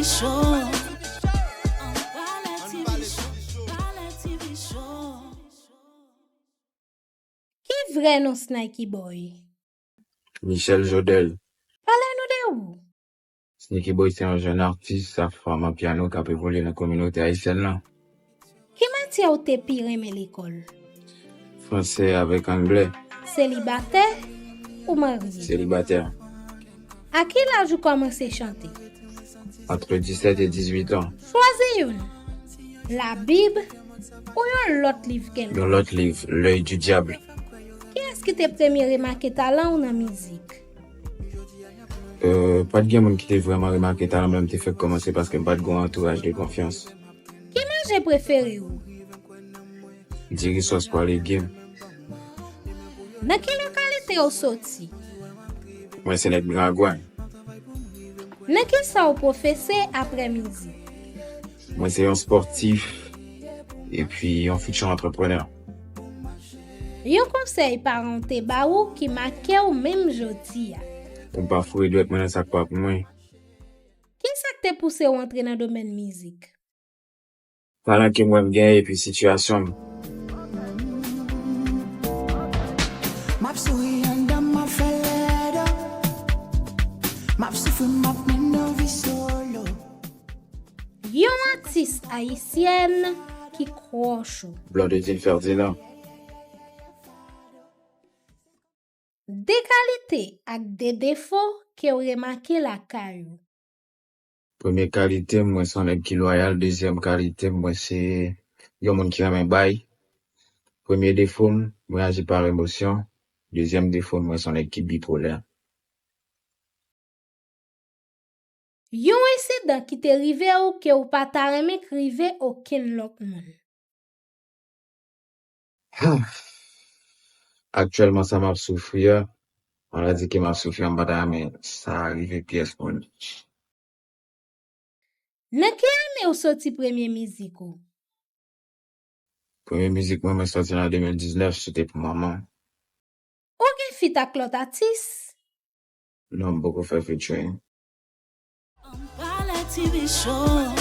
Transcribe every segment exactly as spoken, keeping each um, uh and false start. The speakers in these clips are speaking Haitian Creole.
Show. Ann pale T V Show. Pale T V Show. Ki vrè non Snaky Boy? Michel Jodel. Pale nou de ou. Snaky Boy se yon jèn atis afwoaman pyano k ap evolye nan kominote ayisyèn lan. Ki matyè ou te pi renmen lekòl? Fransè avèk anglè. Selibatè ou marye? Selibatè. A ki laj ou kòmanse chante? Entre dix-sept et dix-huit ans. Chwazi youn. Labib ou yon lòt liv kèlkonk? Yon lòt liv, L'œil du diable. Kiyès ki te premye remake talan w nan mizik? Euh, pa t gen moun ki te vrèman remake talan m lè m te fèk kòmanse paske m pa t gen yon antouraj de konfyans. Ki manje prefere w? Diri sòs pwa legim. Nan ki lokalite w soti? Mwen se nèg Miragwàn. Nan kisa w pwofese apre mizik? Mwen se yon spòtif epi yon futur antreprenè. Yon konsèy paran w te ba ou ki make w menm jodi a? Pou m pa foure dwèt mwen nan sa k pa pou mwen. Kisa k te pouse w antre nan domèn mizik? Talan ke m wè m genyen epi sitiyasyon m. M ap souri anndan m, m ap fè lèd. M ap soufri, m ap mennen yon vi solo. Yon atis ayisyèn ki kwòch ou. Blondedine Ferdinand. De kalite ak de defo ke w remake lakay ou. Premye kalite m, mwen se yon nèg ki lwayal. Dezyèm kalite m, mwen se yon moun ki renmen bay. Premye defo m, mwen aji pa emosyon. Dezyèm defo m, mwen se yon nèg ki bipolè. Yon ensidan ki te rive w ke w pa ta renmen k rive okenn lòt moun. Aktyèlman, sa m ap soufri a, maladi ke m ap soufri a, m pa ta renmen sa rive pyès moun. Nan ki ane w soti premye mizik ou? Premye mizik mwen, mwen sòti l an de mil diznèf, se te pou manman. Ou gen feat ak lòt atis? Non, m poko fè featuring. Ann pale T V Show.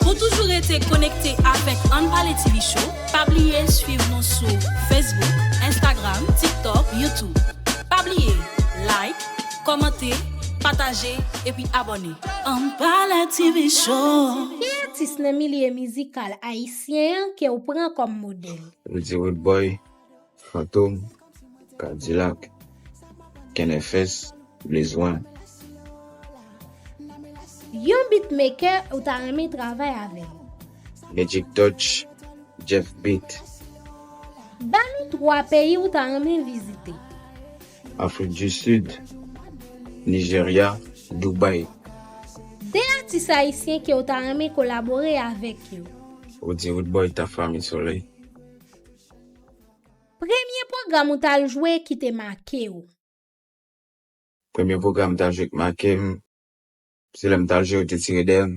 Pou toujou rete konekte avèk Ann Pale T V Show, pa bliye swiv nou sou Facebook, Instagram, TikTok, YouTube. Pa bliye like, kòmante, pataje, epi abòne. Ann Pale T V Show. Ki atis nan milye mizikal ayisyen an ke w pran kòm modèl? Rudy Roodboy, Fantom, Kadilak, Ken F S, Blaze One. Yon beatmaker ou ta renmen travay avè l? Magic Touch, Jeff Beat. Ba nou twa peyi ou ta renmen vizite. Afrik di Sid, Nijerya, Dubai. De atis ayisyen ke w ta renmen kolabore avèk yo. Rudy Roodboy, Tafa, Mi Solèy. Premye pwogram ou t al jwe ki te make w? Premye pwogram m t al jwe k make m, se lè m t al jwe yo te tire dèyè m.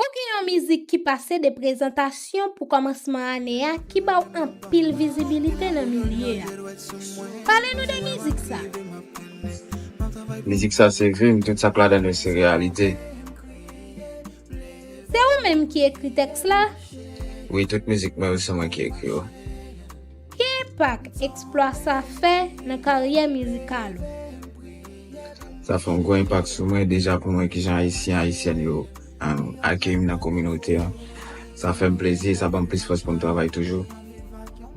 Ou gen yon mizik ki pase de prezantasyon pou kòmansman ane a ki ba w anpil vizibilite nan milye a. Pale nou de mizik sa. Mizik sa se vi m, tout sa k ladan l yo se reyalite. Se ou menm ki ekri tèks la? Wi, tout mizik mwen yo se mwen ki ekri yo. Ki enpak eksplwa sa fè nan karyè mizikal ou? Sa fè yon gwo enpak sou mwen deja pou mwen kijan Ayisyen, Ayisyèn yo, um, akeyi m nan kominote an. Sa fè m plezi, sa ban m plis fòs pou m travay toujou.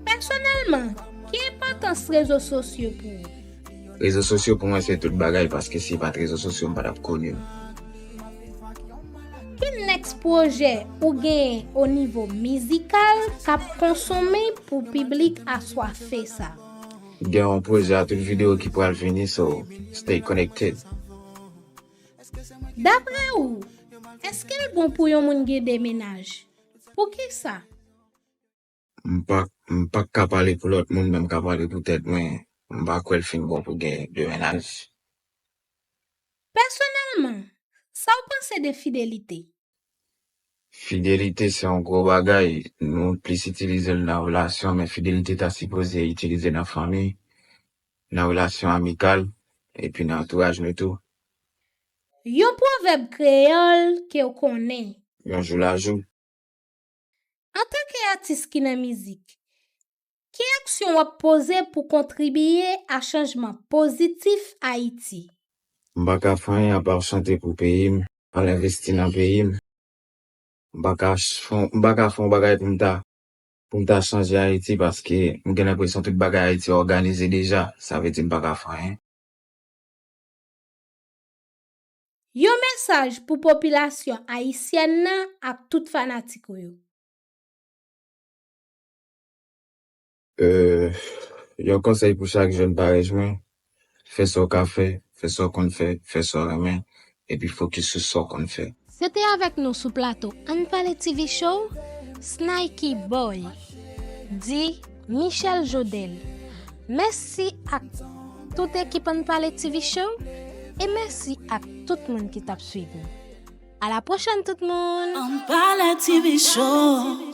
Pèsonèlman, ki enpòtans rezo sosyo pou ou? Rezo sosyo pou mwen se tout bagay, paske si pa t rezo sosyo, m pa t ap koni. Ki next pwojè ou genyen o nivo mizikal k ap konsome pou piblik aswafe sa? Gen yon pwojè a tout videyo ki pral vini, so stay connected. Dapre ou, èske l bon pou yon moun gen de mennaj? Poukisa? M pa, m pa ka pale pou lòt moun, men m ka pale pou tèt mwen. M pa kwè l fin bon pou gen de mennaj. Pèsonèlman, sa w panse de fidelite? Fidelite se yon gwo bagay. Nou plis itilize l nan relasyon, men fidelite ta sipoze itilize nan fanmi, nan relasyon amikal, epi nan antouraj nou tou. Yon pwovèb kreyòl ke w konnen. Yon jou la jou. Antanke atis ki nan mizik, ki aksyon w ap poze pou kontribiye a chanjman pozitif Ayiti? M pa ka fè anyen apa chante pou peyi m, al envesti nan peyi m. M pa ka fè m pa ka fè yon bagay pou m ta pou m ta chanje Ayiti paske m gen lenpresyon tout bagay Ayiti òganize deja, sa vle di m pa ka fè anyen. Yon mesaj pou popilasyon ayisyèn nan ak tout fanatik ou yo. Euh, yon konsèy pou chak jèn parèy mwen, fè sa w ka fè, fè sa w konn fè, fè sa w renmen, epi fokis sou sa w konn fè. Se te avèk nou sou plato Ann Pale T V Show, Snaky Boy, di Michel Jodel. Mèsi ak tout ekip Ann Pale T V Show e mèsi ak tout moun ki t ap swiv nou. A la pwochèn tout moun! Ann Pale T V Show.